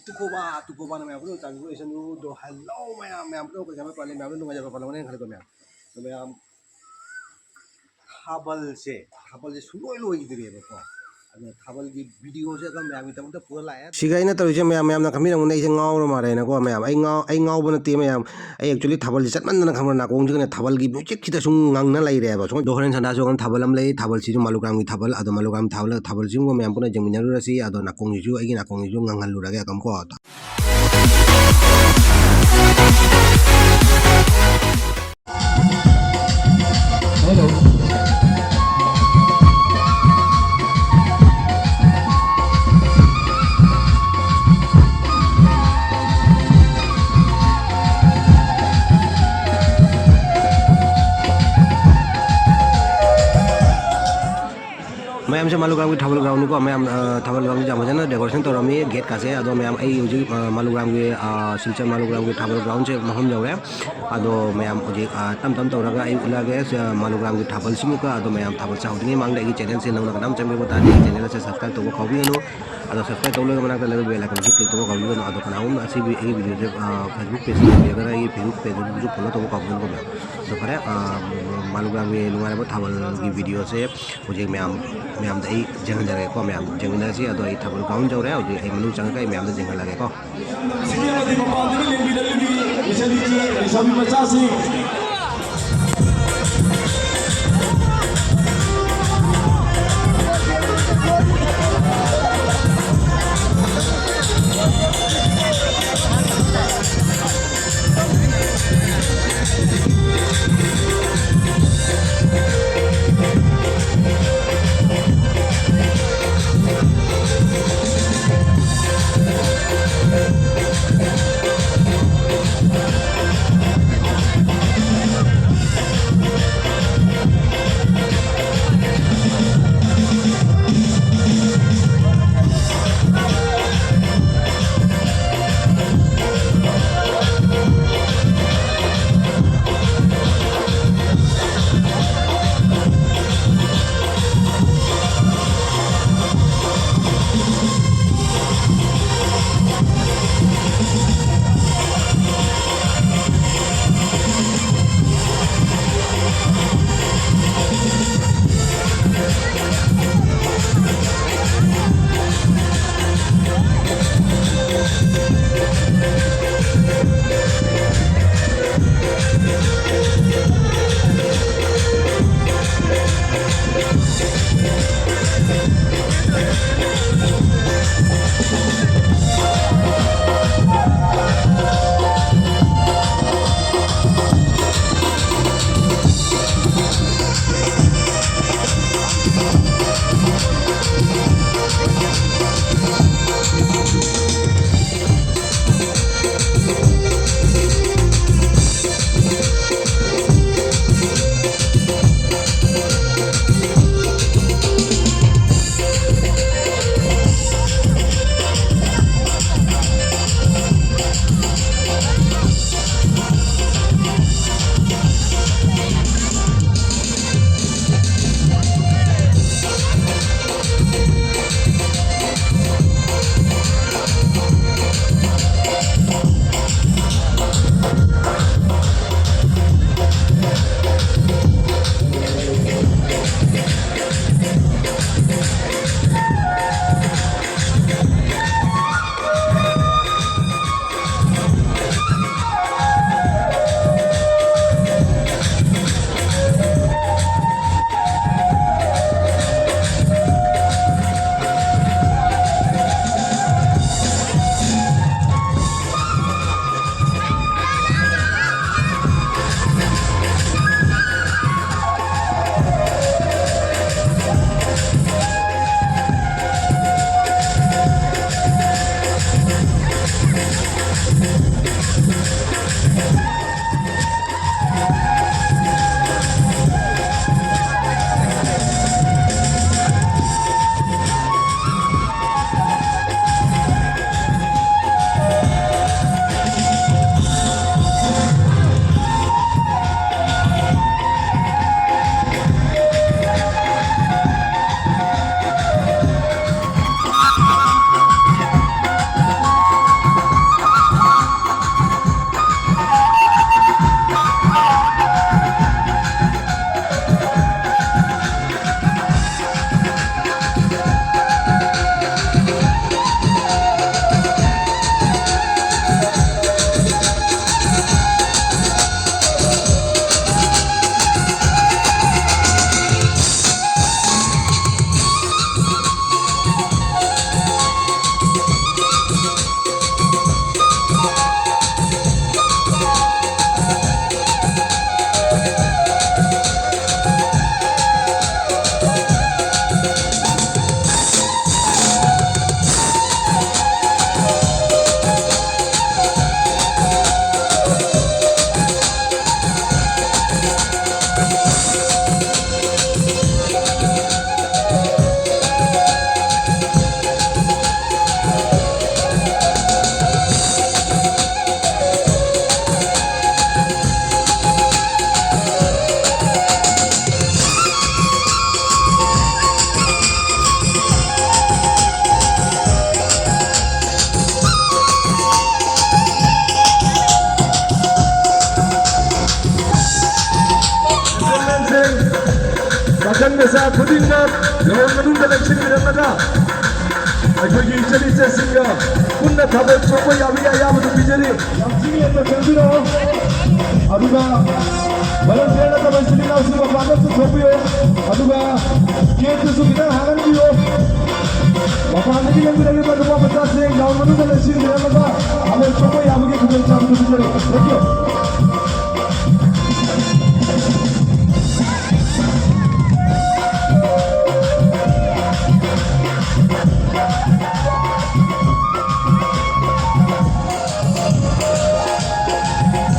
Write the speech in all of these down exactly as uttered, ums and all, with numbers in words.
ꯇꯨꯀꯣꯕꯥ, ꯇꯨꯀꯣꯕꯥꯅ ꯃꯌꯥꯝ ꯄꯨꯝꯅꯃꯛ ꯆꯥꯟꯕꯤꯕ ꯑꯣꯏꯁꯅꯨ꯫ ꯑꯗꯣ hello ꯃꯌꯥꯝ, ꯃꯌꯥꯝ ꯄꯨꯝꯅꯃꯛ ꯀꯩꯁꯥꯝꯄꯥꯠ ꯄꯥꯜꯂꯤ ꯃꯌꯥꯝꯗ ꯅꯨꯡꯉꯥꯏꯖꯕ ꯄꯥꯜꯂꯝꯒꯅꯤ ꯈꯜꯂꯤꯀꯣ ꯃꯌꯥꯝ꯫ ꯑꯗꯣ ꯃꯌꯥꯝ ꯊꯥꯕꯜꯁꯦ, ꯊꯥꯕꯜꯁꯦ ꯁꯨꯡꯂꯣꯏ ꯂꯣꯏꯈꯤꯗ꯭ꯔꯦꯕꯀꯣ꯫ ꯑꯗꯨꯅ ꯊꯥꯕꯜꯒꯤ videoꯁꯦ ꯑꯩꯈꯣꯏ ꯃꯌꯥꯝꯒꯤꯗꯃꯛꯇ ꯄꯨꯔ ꯂꯥꯛꯑꯦ꯫ ꯁꯤꯒ ꯑꯩꯅ ꯇꯧꯔꯤꯁꯦ ꯃꯌꯥꯝ, ꯃꯌꯥꯝꯅ ꯈꯟꯕꯤꯔꯝꯒꯅꯤ ꯑꯩꯁꯦ ꯉꯥꯎꯔ ꯃꯥꯜꯂꯦꯅꯀꯣ ꯃꯌꯥꯝ꯫ ꯑꯩ ꯉꯥꯎ-, ꯑꯩ ꯉꯥꯎꯕ ꯅꯠꯇꯦ ꯃꯌꯥꯝ꯫ ꯑꯩ actually ꯊꯥꯕꯜꯁꯦ ꯆꯠꯃꯟꯗꯅ ꯈꯪꯕ꯭ꯔꯥ, ꯅꯥꯀꯣꯡꯁꯤꯒꯅꯦ ꯊꯥꯕꯜꯒꯤ musicꯁꯤꯗ ꯁꯨꯝ ꯉꯪꯅ ꯂꯩꯔꯦꯕ꯫ ꯁꯨꯝ ꯑꯗꯣ ꯍꯣꯔꯦꯟ ꯁꯟꯗꯥꯁꯨ ꯊꯥꯕꯜ ꯑꯃ ꯂꯩ, ꯊꯥꯕꯜꯁꯤꯁꯨ ꯃꯥꯂꯨꯀ꯭ꯔꯥꯝꯒꯤ ꯊꯥꯕꯜ, ꯑꯗꯣ ꯃꯥꯂꯨꯀ꯭ꯔꯥꯝ ꯊꯥꯕꯜ, ꯊꯥꯕꯜꯁꯤꯕꯨ ꯃꯌꯥꯝ ꯄꯨꯟꯅ ꯌꯦꯡꯃꯤꯟꯅꯔꯨꯔꯁꯤ꯫ ꯑꯗꯣ ꯅꯥꯀꯣꯡꯁꯤꯁꯨ, ꯑꯩꯒꯤ ꯅꯥꯀꯣꯡꯁꯤꯁꯨ ꯉꯪꯍꯜꯂꯨꯔꯒꯦ ꯑꯗꯨꯝ ꯀꯣ꯫ ꯃꯌꯥꯝꯁꯦ ꯃꯥꯂꯨꯀ꯭ꯔꯥꯝꯒꯤ ꯊꯥꯕꯜ groundꯅꯤꯀꯣ ꯃꯌꯥꯝ꯫ ꯑ, ꯊꯥꯕꯜ groundꯁꯦ ꯌꯥꯝ ꯐꯖꯅ decoration ꯇꯧꯔꯝꯃꯤ, gateꯀꯥꯁꯦ꯫ ꯑꯗꯣ ꯃꯌꯥꯝ, ꯑꯩ ꯍꯧꯖꯤꯛ, ꯑ, ꯃꯥꯂꯨꯀ꯭ꯔꯥꯝꯒꯤ, ꯑ, ꯁꯤꯜꯆꯔ ꯃꯥꯂꯨꯀ꯭ꯔꯥꯝꯒꯤ ꯊꯥꯕꯜ groundꯁꯦ ꯃꯐꯝ ꯌꯧꯔꯦ꯫ ꯑꯗꯣ ꯃꯌꯥꯝ ꯍꯧꯖꯤꯛ, ꯑ, ꯇꯞ ꯇꯞ ꯇꯧꯔꯒ ꯑꯩ ꯎꯠꯂꯛꯑꯒꯦ, ꯑ, ꯃꯥꯂꯨꯀ꯭ꯔꯥꯝꯒꯤ ꯊꯥꯕꯜꯁꯤꯃꯨꯛꯀ꯫ ꯑꯗꯣ ꯃꯌꯥꯝ ꯊꯥꯕꯜ ꯁꯥꯍꯧꯗ꯭ꯔꯤꯉꯩ ꯃꯃꯥꯡꯗ ꯑꯩꯒꯤ channelꯁꯦ ꯅꯧꯅ ꯀꯅꯥꯝ ꯆꯪꯕꯤꯔꯝꯕ ꯇꯥꯔꯗꯤ ꯑꯩꯒꯤ channelꯁꯦ subscribe ꯇꯧꯕ ꯀꯥꯎꯕꯤꯒꯅꯨ꯫ ꯑꯗꯣ subscribe ꯇꯧ ꯂꯣꯏꯔꯒ ꯃꯅꯥꯛꯇ ꯂꯩꯕ bell iconꯁꯨ click ꯇꯧꯕ ꯀꯥꯎꯕꯤꯒꯅꯨ꯫ ꯑꯗꯣ ꯀꯅꯥꯒꯨꯝꯕ ꯑꯁꯤꯒꯤ ꯑꯩꯒꯤ videoꯁꯦ, ꯑ, Facebook pageꯇ ꯌꯦꯡꯕꯤꯔꯒꯅ ꯑꯩꯒꯤ Facebook pageꯇꯁꯨ follow ꯇꯧꯕ ꯀꯥꯎꯕꯤꯒꯅꯨꯀꯣ ꯃꯌꯥꯝ꯫ ꯑꯗꯣ ꯐꯔꯦ, ꯑ, ꯃꯥꯂꯨꯀ꯭ꯔꯥꯝꯒꯤ ꯅꯨꯡꯉꯥꯏꯔꯕ ꯊꯥꯕꯜꯒꯤ videoꯁꯦ ꯍꯧꯖꯤꯛ ꯃꯌꯥꯝ, ꯃꯌꯥꯝꯗ ꯑꯩ ꯌꯦꯡꯍꯟꯖꯔꯒꯦꯀꯣ, ꯃꯌꯥꯝ ꯌꯦꯡꯃꯤꯟꯅꯔꯁꯤ꯫ ꯑꯗꯣ ꯑꯩ ꯊꯥꯕꯜ ground ꯌꯧꯔꯦ, ꯍꯧꯖꯤꯛ ꯑꯩ ꯃꯅꯨꯡ ꯆꯪꯉꯒ ꯑꯩ ꯃꯌꯥꯝꯗ ꯌꯦꯡꯍꯜꯂꯒꯦꯀꯣ꯫ ꯁꯤꯒꯤ ꯑꯃꯗꯤ ꯃꯄꯥꯟꯗꯒꯤ ꯂꯦꯡꯕꯤꯔꯛꯂꯤꯕꯤ ꯂꯩꯁꯥꯕꯤꯒꯤ, ꯂꯩꯁꯥꯕꯤ ꯃꯆꯥꯁꯤꯡ꯫ ꯄꯥꯈꯪ ꯃꯆꯥ ꯈꯨꯗꯤꯡꯃꯛ ꯒ꯭ꯔꯥꯎꯟ ꯃꯅꯨꯡꯗ ꯂꯦꯡꯁꯤꯟꯕꯤꯔꯝꯂꯒ ꯑꯩꯈꯣꯏꯒꯤ ꯏꯆꯟ ꯏꯆꯦꯁꯤꯡꯒ ꯄꯨꯟꯅ ꯊꯥꯕꯜ ꯆꯣꯡꯕ ꯌꯥꯕꯒꯤ ꯑꯌꯥꯕꯗꯨ ꯄꯤꯖꯔꯤ꯫ ꯌꯥꯝ ꯆꯤꯡꯂꯦꯟꯕ ꯈꯪꯕꯤꯔꯛꯑꯣ꯫ ꯑꯗꯨꯒ ꯚꯣꯂꯨꯟꯇꯤꯌꯔ ꯅꯠꯇꯕ ꯏꯆꯤꯜ ꯏꯅꯥꯎꯁꯤꯡ ꯃꯄꯥꯟꯗ ꯄꯨꯊꯣꯛꯄꯤꯌꯣ꯫ ꯑꯗꯨꯒ ꯒꯦꯠꯇꯨꯁꯨ ꯈꯤꯇꯪ ꯍꯥꯡꯍꯟꯕꯤꯌꯣ꯫ ꯃꯄꯥꯟꯗꯒꯤ ꯂꯦꯡꯕꯤꯔꯛꯂꯤꯕ ꯅꯨꯄꯥ ꯃꯆꯥꯁꯤꯡ ꯒ꯭ꯔꯥꯎꯟ ꯃꯅꯨꯡꯗ ꯂꯦꯡꯁꯤꯟꯕꯤꯔꯝꯂꯒ ꯊꯥꯕꯜ ꯆꯣꯡꯕ ꯌꯥꯕꯒꯤ ꯈꯨꯗꯣꯡꯆꯥꯕꯗꯨ ꯄꯤꯖꯔꯤ꯫ Thank you꯫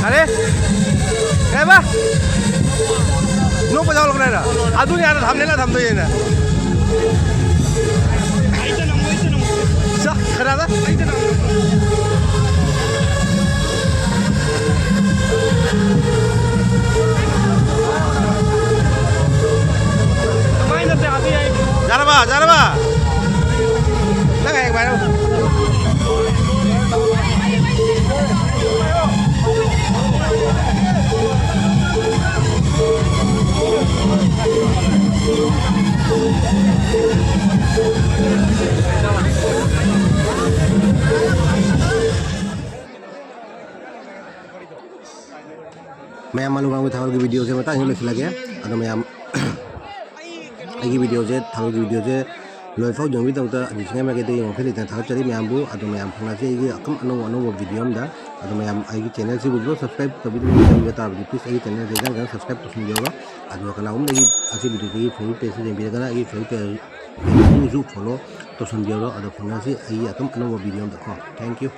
ꯑꯔꯦ, ꯀꯩꯕ? ꯅꯣꯛꯄ ꯌꯥꯎꯔꯛꯄ꯭ꯔꯥ ꯍꯥꯏꯔꯣ? ꯑꯗꯨꯅꯤ ꯑꯥꯗ ꯊꯝꯅꯦꯅ ꯊꯝꯗꯣꯏꯅꯦ꯫ ꯁꯥ, ꯀꯅꯥꯗ? ꯌꯥꯔꯕ? ꯌꯥꯔꯕ? ꯅꯪ ꯍꯌꯦꯡ ꯄꯥꯏꯔꯣ꯫ ꯃꯌꯥꯝ ꯃꯥꯂꯨ ꯃꯥꯡꯕ ꯊꯥꯕꯜꯒꯤ ꯚꯤꯗꯤꯑꯣꯁꯦ ꯃꯇꯥꯡꯁꯤꯗ ꯂꯣꯏꯁꯤꯜꯂꯒꯦ꯫ ꯑꯗꯣ ꯃꯌꯥꯝ ꯑꯩꯒꯤ ꯚꯤꯗꯤꯑꯣꯁꯦ, ꯊꯥꯕꯜꯒꯤ ꯚꯤꯗꯤꯑꯣꯁꯦ ꯂꯣꯏꯐꯥꯎ ꯌꯦꯡꯕꯒꯤꯗꯃꯛꯇ ꯑꯖꯤꯠ ꯁꯤꯡꯍ ꯃꯥꯏꯀꯩꯗꯒꯤ ꯋꯥꯈꯜ ꯂꯩꯇꯅ ꯊꯥꯒꯠꯆꯔꯤ ꯃꯌꯥꯝꯕꯨ꯫ ꯑꯗꯣ ꯃꯌꯥꯝ ꯐꯪꯅꯁꯤ ꯑꯩꯒꯤ ꯑꯀꯝ ꯑꯅꯧ ꯑꯅꯧꯕ ꯚꯤꯗꯤꯑꯣ ꯑꯝꯗ꯫ ꯑꯗꯣ ꯃꯌꯥꯝ ꯑꯩꯒꯤ ꯆꯦꯅꯦꯜꯁꯤꯕꯨ ꯁꯕꯁꯀ꯭ꯔꯥꯏꯕ ꯇꯧꯕꯤꯗꯕ ꯂꯩꯕ ꯇꯥꯔꯕꯗꯤ ꯄ꯭ꯂꯤꯖ ꯑꯩꯒꯤ ꯆꯦꯅꯦꯜꯁꯦ ꯏꯆꯝ ꯆꯝꯅ ꯁꯕꯁꯀ꯭ꯔꯥꯏꯕ ꯇꯧꯁꯤꯟꯕꯤꯌꯣ꯫ ꯑꯗꯨꯒ ꯀꯅꯥꯒꯨꯝꯕ ꯑꯩꯒꯤ ꯑꯁꯤ ꯚꯤꯗꯤꯑꯣꯁꯤꯒꯤ ꯐꯦꯁꯕꯨꯛ ꯄꯦꯖꯁꯤ ꯌꯦꯡꯕꯤꯔꯒꯅ ꯑꯩꯒꯤ ꯐꯦꯁꯕꯨꯛ ꯄꯦꯖꯁꯤꯁꯨ ꯐꯣꯂꯣ ꯇꯧꯁꯤꯟꯕꯤꯔꯣ꯫ ꯑꯗꯣ ꯐꯪꯅꯁꯤ ꯑꯩꯒꯤ ꯑꯗꯨꯝ ꯑꯅꯧꯕ ꯚꯤꯗꯤꯑꯣ ꯑꯝꯗꯀꯣ꯫ Thank you꯫